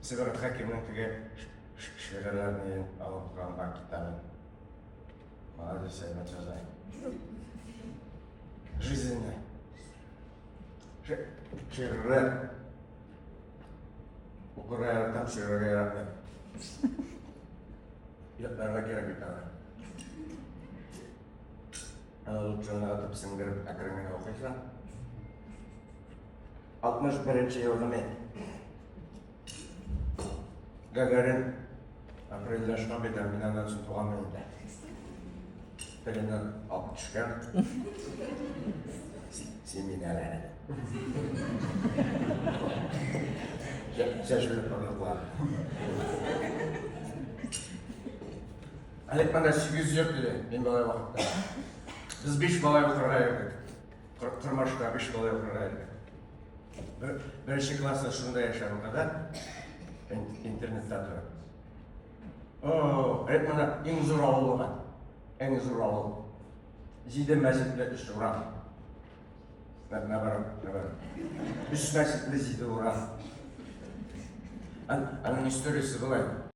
Сибгат Хәкимнең теге шигырьләрен алып укыганга китабын. Молодец, әйбәт яза. Жизненный. Шигырьләр укырга яратам, сөйләргә яратмыйм. Йокларга кирәк бит аны. Аны лучше ныгытып сеңдереп әкрен генә укыйсың. 61 елгы мин. Гагарин апрельдә очкан бит, мин аннан соң туганмын инде. Теленнән алып төшкән. Син мине әле. Чәчелеп оныклар. Әле монда 800 йорт иде, мин бала вакытта. Без 5 бала укырга йөрдек. Кормашка 5 бала укырга йөрдек. Беренче класста шунда яшәп укыды. Интернетта торып. О, әйт менә иң зур авыл булган. Иң зур авыл. Җиде мәчетле өч урам. Наоборот, наоборот. Өч мәчетле җиде урам. Аның историясе болай.